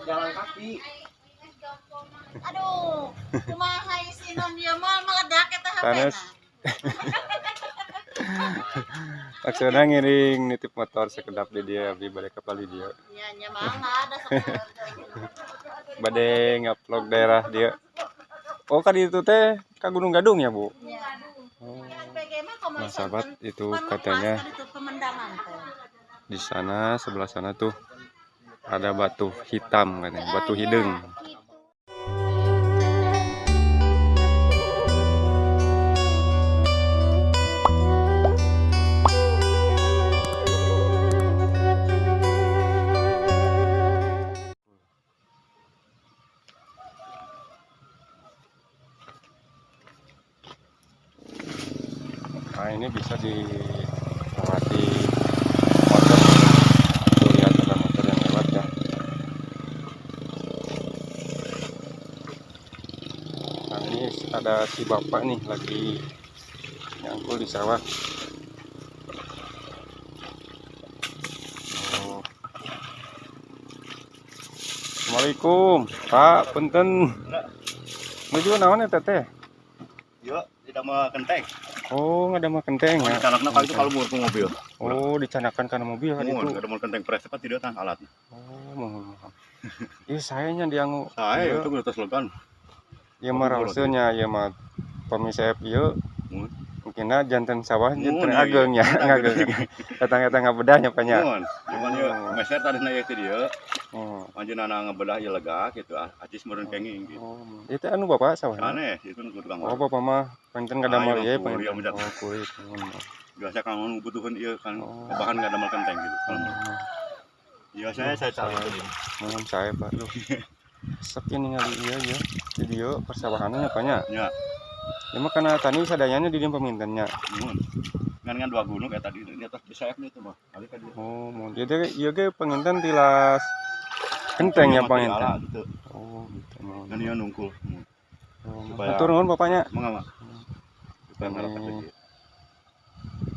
Jalan kaki. Aduh, kumaha isina ieu mah meledak eta HP-na. Sanes. Maksudnya ngiring nitip motor sekedap di dia abdi bade ka palih dieu. Nya nya mangga ada sakueur. Bade ngupload daerah dia. Oh, kan itu teh ka Gunung Gadung ya, Bu? Nya. Oh. PG mah komo Nah, sahabat, itu katanya itu pemandangan teh. di sana sebelah sana tuh ada batu hitam katanya, batu hideung. Nah, ini bisa dilewati motor. Tuh, lihat ada motor yang lewat ya. Nah, ini ada si bapak nih lagi nyangkul di sawah. Oh. Assalamualaikum, Pak, punten. Nuju naon eta teh? Yuk, tidak mau kenteng. Oh, ngadamel kenteng ya. Dicanakna kalau itu kalau mau ke mobil. Oh, dicanakan karena mobil kan Mun, itu. ada mau kenteng pres cepat tidak tang alat. Oh, mohon mohon. Ih, sayanya dianggo. Saya Ieu, itu udah slogan. ieu mah raosnya, ieu mah pami seep ieu. Mun. Mungkinna janten sawah janten Mun, ageng ya, iya. ngageng. Datang-datang ngabedah nya Pak nya. Mun, cuman ieu Oh. meser tadi na ieu teh dieu. Oh. Anjeunna ngebelah ieu lega gitu ah, acis meureun kenging gitu. Oh, itu anu Bapak sawahna? Aneh, itu nu tukang. Oh, Bapak mah panten ngadamel Ah, ieu iya, panten. kuliah menjat. Oh, kulit. Mohon. Biasa kalau butuhan ieu kan Oh. bahan ngadamel kenteng gitu. Kalau Iya, saya cari itu. Mohon saya Pak. Duh. Sepi ningali ieu ya. Di dieu persawahanna nya Pak nya. Ya. Ieu mah kana tani sadayana di dieu paminten nya. Mun. Ngan ngan dua gunung kayak tadi di atas di sayapnya itu mah. Kali ka dieu. Oh, mohon. Jadi ieu ge panginten tilas kenteng ya Iya, panginten. ala, gitu. Oh, gitu. Mohon. Ngan ieu nungkul. Mun. Oh, Supaya- hatur nuhun Bapaknya. Mangga, Mak. Supaya Ini ngarapat lagi.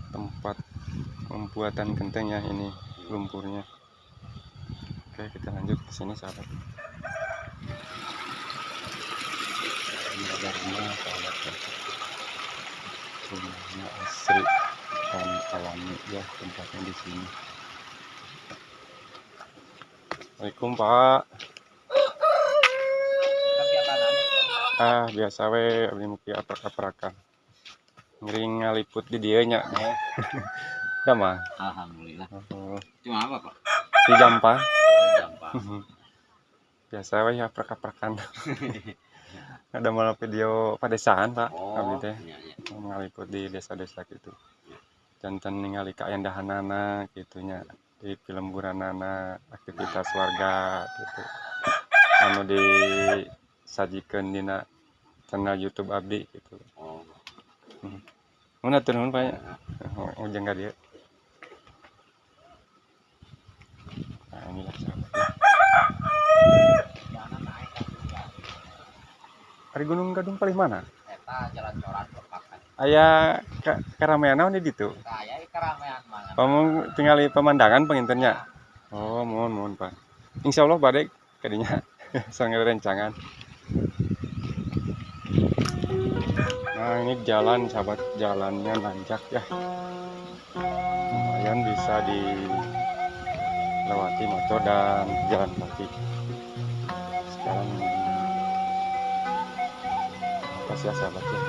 tempat pembuatan kenteng ya, ini lumpurnya. Oke, kita lanjut ke sini sahabat. Ini ada rumah sahabat ya. Rumahnya asri dan alami ya tempatnya di sini. Assalamualaikum Pak. Ah, biasa we abdi muki aprak-aprakan. Ngiring ngaliput di dieu nya. Udah mah. Alhamdulillah. Oh, Cuma apa, Pak? di Jampang. Oh, Jampang. Biasa we aprak-aprakan. Ada malah video pedesaan, Pak. Oh, Abdi teh iya, iya. ngaliput di desa-desa gitu. Janten ningali kaendahanana gitu nya di film buranana aktivitas warga gitu. Anu disajikeun dina channel YouTube abdi gitu. Oh. Mun hatur nuhun Pak ya. Ujang ka dieu. Nah, inilah sahabat ya. Ari Gunung Gadung paling mana? Eta jalan coran lepakan. Aya keramaian naon di ditu? Saya keramaian mangan. Kamu tinggali pemandangan panginten nya. Oh, mohon mohon Pak. Insya Allah bade kadinya sangat rencangan. Nah, ini jalan sahabat, jalannya nanjak ya. Lumayan bisa dilewati motor dan jalan kaki. Sekarang atas ya sahabat ya.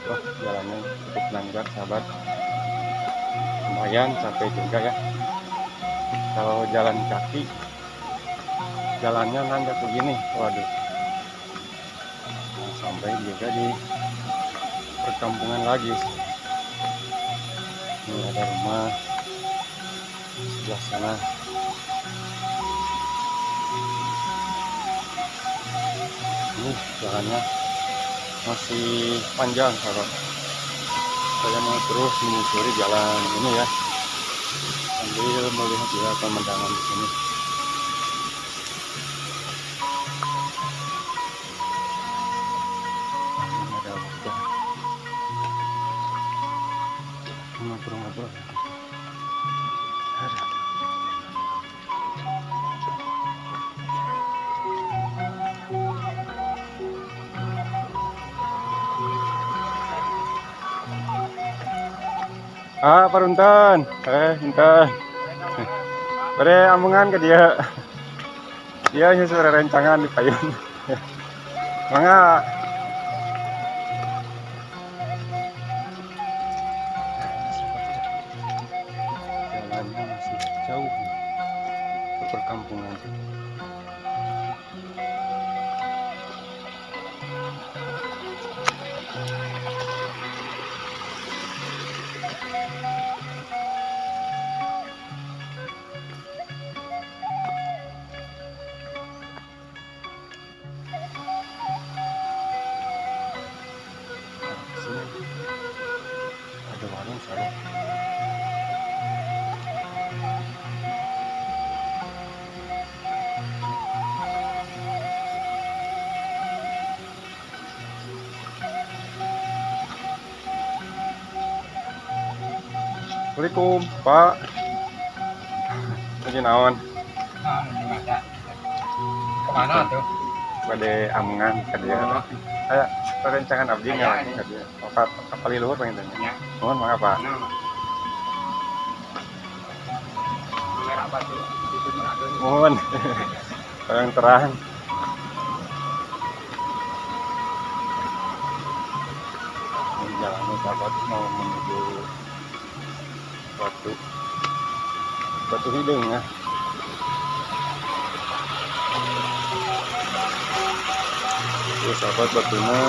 Wah, jalannya cukup nanjak sahabat, lumayan capek juga ya kalau jalan kaki, jalannya nanjak begini, waduh. Nah, sampai juga di perkampungan lagi. Ini ada rumah sebelah sana. Ini jalannya masih panjang sahabat. Saya mau terus menyusuri jalan ini ya. Sambil melihat juga pemandangan di sini. Ini ada warga ngobrol-ngobrol. Aduh. Ah, parunten. Punten. Bade amengan ka dieu. Dia nyusul rerencangan di payun. Mangga. Jalannya masih jauh ke perkampungan. Sini ada warung saya. Assalamualaikum, Pak. Lagi naon? Kemana tuh? Bade amengan ka dieu. Aya rerencangan abdi ngalangkung ka dieu. Opat kapali luhur panginten nya. Nuhun mangga, Pak. Mohon. Yang terang. Ini jalannya sahabat mau menuju Batu Hideung ya. Oke, sahabat, batunya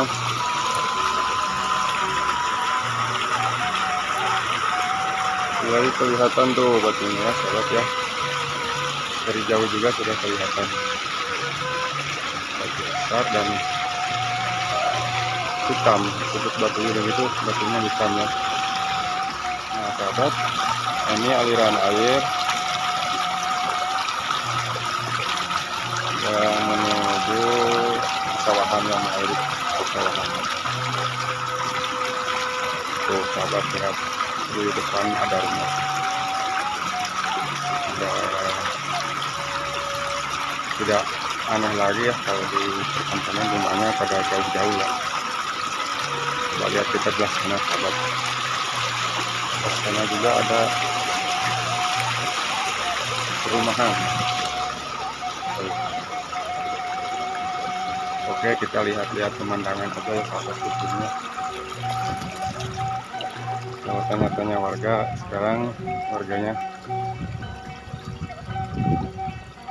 mulai kelihatan tuh batunya ya, sahabat ya. Dari jauh juga sudah kelihatan. Batu besar dan hitam. Untuk batu hidung itu batunya hitam ya. Nah, sahabat, ini aliran air yang menuju persawahan, yang mengairi persawahan. Tuh, sahabat, lihat di depan ada rumah. Ada, tidak aneh lagi ya kalau di perkampungan rumahnya pada jauh-jauh ya. Coba lihat kita belah sana, sahabat. Belah sana juga ada perumahan. Oke, kita lihat-lihat pemandangan aja ya, sahabat, ujungnya. Kalau tanya-tanya warga, sekarang warganya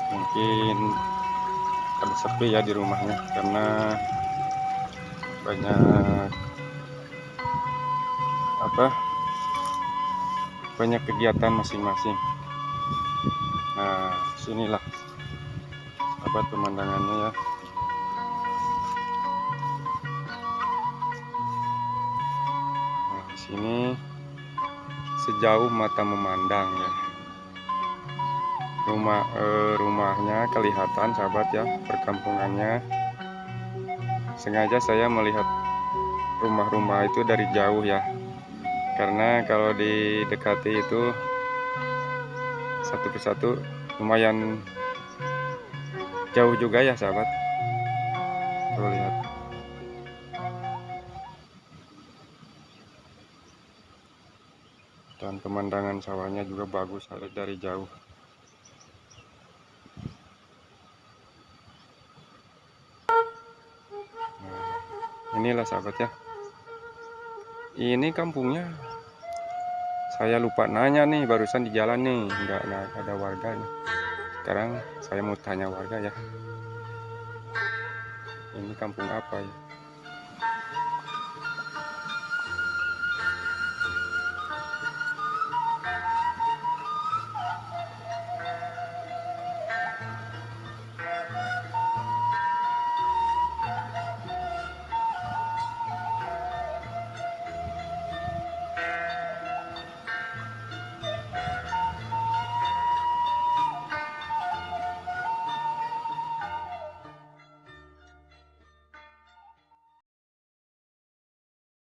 mungkin ada sepi ya di rumahnya karena banyak banyak kegiatan masing-masing. Nah, sinilah sahabat pemandangannya ya. Nah, di sini sejauh mata memandang ya. Rumahnya kelihatan sahabat ya, perkampungannya. Sengaja saya melihat rumah-rumah itu dari jauh ya, karena kalau didekati itu satu persatu lumayan jauh juga ya sahabat. Tuh lihat. Dan pemandangan sawahnya juga bagus dari jauh. Nah, inilah sahabat ya. Ini kampungnya. Saya lupa nanya nih barusan di jalan nih, nggak ada warganya. Sekarang saya mau tanya warga ya. Ini kampung apa ya?